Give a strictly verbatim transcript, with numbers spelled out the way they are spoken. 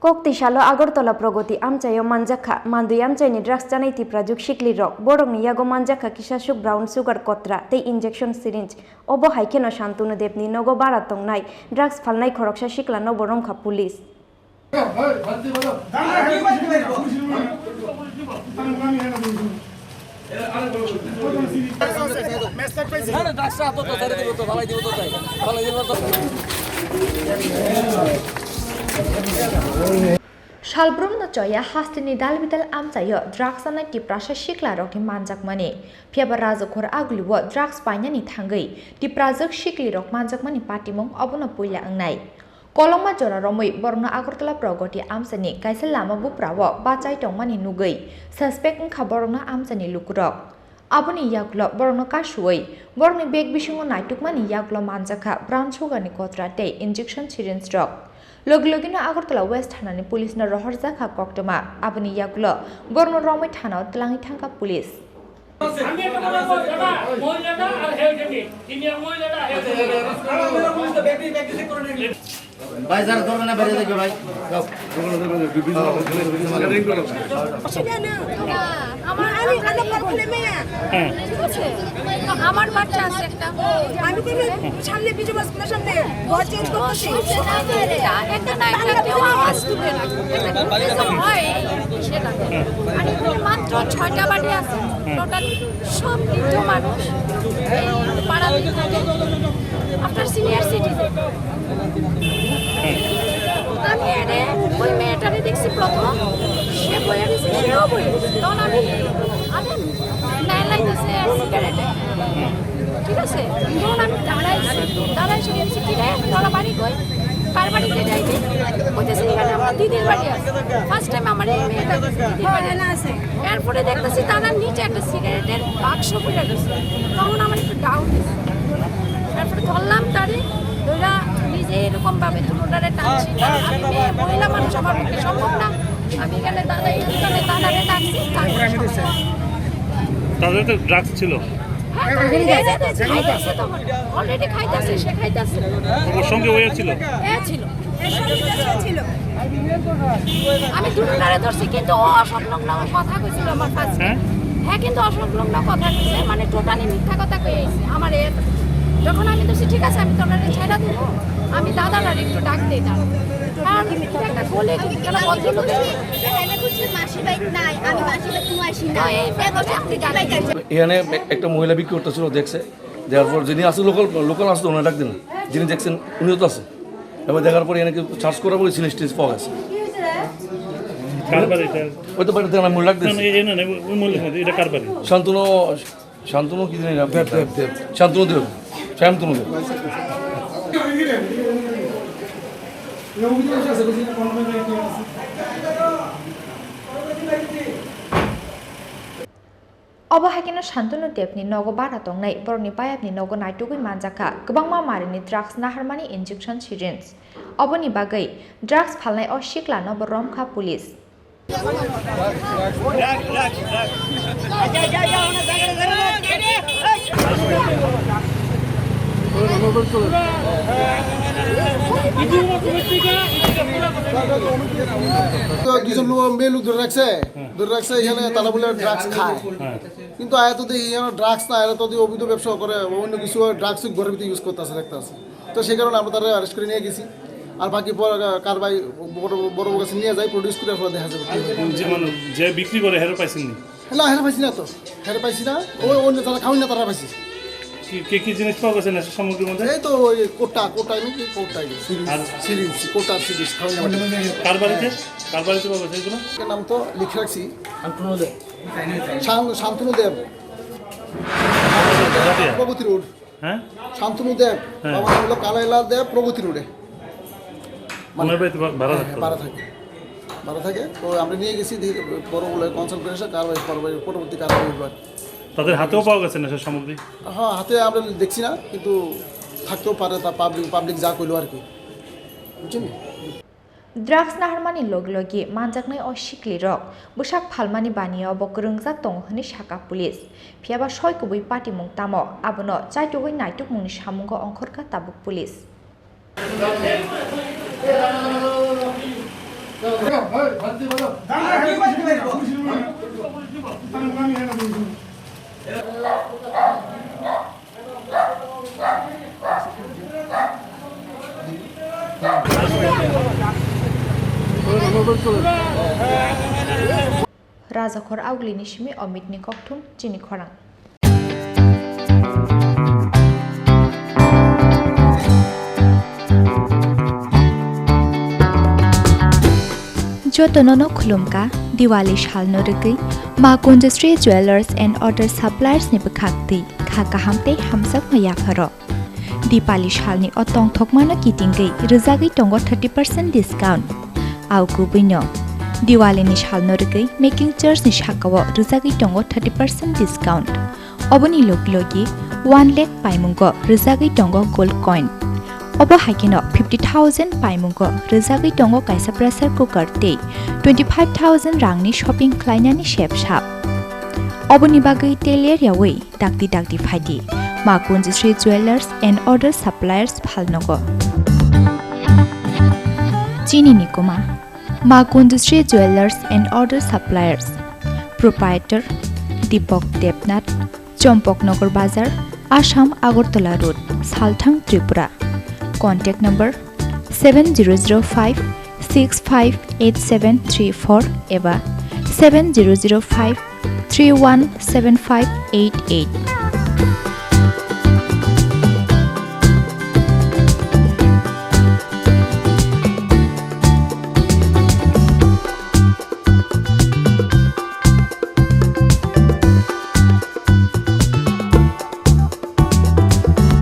Kok twi salo Agartala Pragati amchaio manjakha mandwi amchaini drugs chanai Tiprajwk siklirok. Borokni yago manjakha kisaswk brown sugar kotra tei injection syringe. Obo hai kheno Shantanu Debni nogo bara tongnai drugs phalnai khoroksa siklano bo romkha police. Salbrumno choya hasteni dalbidal amchaio drugs chanai Tiprasa siklarokni manjakmani. Phiyaba rajakhor aguliwo drugs painani thangwi Tiprajwk siklirok manjakmani patimung obono puila wngnai. Kolokma jora romwi borokno Agartala Pragati amchani kaisa lama buprao bachai tongmani nugwi suspect wngkha borokno amchani lukurok. Aboni yagulo borokno kasuwi borokni bag bisingo naitukmani yagulo manjakha brown sugar ni kotra tei injection syringe rok. Logi logino Agartala West thanani police no rohorjakha koktwma. Aboni yagulo borokno romwi thanao twlangwi thangkha police. আমি একটা কথা বলবো, দাদা, মহিলাটা আর health meet, senior মহিলাটা আর health meet. ভাই, যারা ধরবে না, বেরিয়ে যাবে, ভাই। যাও। অসুবিধা না। না, আমার, আমি, আমি প্রবলেমে, হ্যাঁ। ঠিক আছে? তো আমার বাচ্চা আছে একটা। আমি তো সামনে বিজয় মাস সামনে ঘর চেঞ্জ করতেছি। এটা, এটা না, এটা কেউ আওয়াজ তুলে না। এটা কিছু হয়, সেটা। আর এখানে মাত্র ছয়টা বাড়ি আছে। হুম। টোটাল সব বৃদ্ধ মানুষ এই পাড়াতেই থাকে। After senior citizen. আমি এরে ওই মেয়েটারে দেখছি প্রথম, সে বইয়া রয়েছে, সেও বই। তখন আমি, আরে, মেলাইতেছে সিগারেটে। ঠিক আছে? তখন আমি দাঁড়াইছি, দাঁড়াইছি, বলছি, "কি রে, তোরা বাড়ি কই? কার বাড়িতে যাইবি?" বলতেছে, "এখানে আমার দিদির বাড়ি আছে।" ফার্স্ট টাইম আমার এই মেয়েটা দিদির বাড়ি আছে। এরপরে দেখতেছি তারা নিচে একটা সিগারেটের বাক্স পড়ে রয়েছে। তখন আমার একটু ডাউট হয়েছে। তারপরে ধরলাম তারে, ধরা নিজে এরকম ভাবে দুটারে টানছি। আর আমি মেয়ে, মহিলা মানুষ, আমার পক্ষে সম্ভব না। আমি এখানে দাদা, এই দোকানে দাদারে ডাকছি, তারপরে সবাই আসে। তাদের তো ড্রাগস ছিল। হ্যাঁ, তো এই যে খাইতেছে তো, already খাইতেছে, সে খাইতেছে। ওর সঙ্গে ওই ছিল? হ্যাঁ, ছিল। আমি দুটারে ধরছি, কিন্তু ও অসংলগ্ন কথা কইছিল আমার কাছে। হ্যাঁ? হ্যাঁ, কিন্তু অসংলগ্ন কথা কইছে, মানে টোটালি মিথ্যা কথা কই আইছে। আমার এ, যখন আমি ধরছি, "ঠিক আছে, আমি তোর ছেড়ে দেবো, আমি দাদার আর একটু ডাক দিই না।" কারণ এটা একটা গলি, কিন্তু কেন ভদ্রলোক এখানে বুঝছি মাসি বাড়ি নাই, আমি মাসি বাড়ি কোনো আসি না। তো এই ব্যাপারে আপনি জানেন? এখানে একটা মহিলা বিক্রি করতেছিল, দেখছে, দেওয়ার পর যিনি আছে লোকাল, লোকাল আছে তো ওনারা ডাক দিন, যিনি দেখছেন উনিও তো আছে। এবার দেখার পরে এখানে কিছু সার্চ করার পরে সিরিঞ্জ টিরিঞ্জ পাওয়া গেছে। কার বাড়ি এটা? ওই তো বাড়িতে আমি মূল রাখতেছি। না, না, এই, এই, না, না, ওই মূল রাখতেছি। এটা কার বাড়ি? শান্তনু, শান্তনু কি জানি না? দেব, দেব, দেব। শান্তনু দেব, শান্তনু দেব। Obo hai kheno Shantanu Debni nogo bara tongnai borokni bayapni nogo naitugwi manjakha kwbangma marini drugs naharmani injection syringe. Oboni bagwi drugs phalnai o siklano bo romkha police. তো দুজন লোক, মেয়ে লোক ধরে রাখছে, ধরে রাখছে এখানে তারা বলে ড্রাগস খায়। হ্যাঁ। কিন্তু আয়া তো দেখি এখানে ড্রাগস না, এরা তো দেখি অবৈধ ব্যবসা করে, অন্য কিছু ড্রাগস ঘরের ভিতরে ইউজ করতেছে, রাখতেছে। তো সেই কারণে আমরা তারা অ্যারেস্ট করে নিয়ে গেছি। আর বাকি পর-, কারবাই বড়, বড় কাছে নিয়ে যাই, প্রডিউস করে, এরপর দেখা যাবে কি হয়। যে মানে যে বিক্রি করে, হেরে পাইছেন নি? না, হেরে পাইছি না তো, হেরে পাইছি না। ওই অন্য তারা খাওয়াই না, তারা পাইছি। কি, কি, কি জিনিস পাওয়া গেছে নেশা সামগ্রীর মধ্যে? এই তো ওই কোটা, কোটা নাকি কোটা, সিরিজ, আর সিরিজ, কোটা সিরিজ খাওয়াই না। কার বাড়িতে, কার বাড়িতে পাওয়া গেছে এগুলো? এর নাম তো লিখে রাখছি। শান্তনু দেব। শান-, শান্তনু দেব। ভাড়াটিয়া? প্রগতি রোড। হ্যাঁ? শান্তনু দেব, হ্যাঁ। বাবার নাম হলো কানাইলাল দেব, প্রগতি রোডে। মানে ওনার বাড়িতে ভা-, ভাড়া হ্যাঁ, থাকতো? ভাড়া থাকে। ভাড়া থাকে। তো আমরা নিয়ে গেছি, দেখি বড় বলে কনসাল্ট করে এসে কারবাই, কারবাই, পরবর্তী কারবাই এবার। তাদের হাতেও পাওয়া গেছে নেশার সামগ্রী? হ্যাঁ, হাতে আমরা দেখছি না, কিন্তু থাকতেও পারে, তা পাবলিক, পাবলিক যা কইলো আর কি। বুঝছেন? Drugs naharmani logi logi manjaknai o siklirok bwsak phalmani baniya bo kwrwngjak tongo hwnwi sakha police. Phiyaba soi kubui patimung tamo, abono chaitugwi naitukmungni samungo ongkhorkha tabuk police. Rajakhor Augli ni simi Omit ni kokthum chini khorang. Jotono no khulumkha, Diwali salno rwgwi Ma Kunjasri Jewellers and Other Suppliers ni bwkhak twi kha kaham tei hamjakma yapharo. Diwali salni o tongthokmano kitingwi rwjagwi tongo thirty percent discount. Au kubuino Diwali ni salno rwgwi making charge ni sakao rwjagwi tongo thirty percent discount. Oboni logi logi one lakh paimungo rwjagwi tongo gold coin. Obo hai kheno fifty thousand paimungo rwjagwi tongo kaisa pressure cooker tei twenty five thousand rangni shopping khlainani sep sap. Oboni bagwi teler yaui dakti dakti phaidi Ma Kunjasri Jewellers and Other Suppliers phalnogo. Chini ni kuma Ma Kunjasri Jewellers and Other Suppliers, Proprietor Deepak Debnath, Chompok Nagar Bazar, Assam Agartala Road, Salthang, Tripura. Contact number seven zero zero five six five eight seven three four eba seven zero zero five three one seven five eight eight.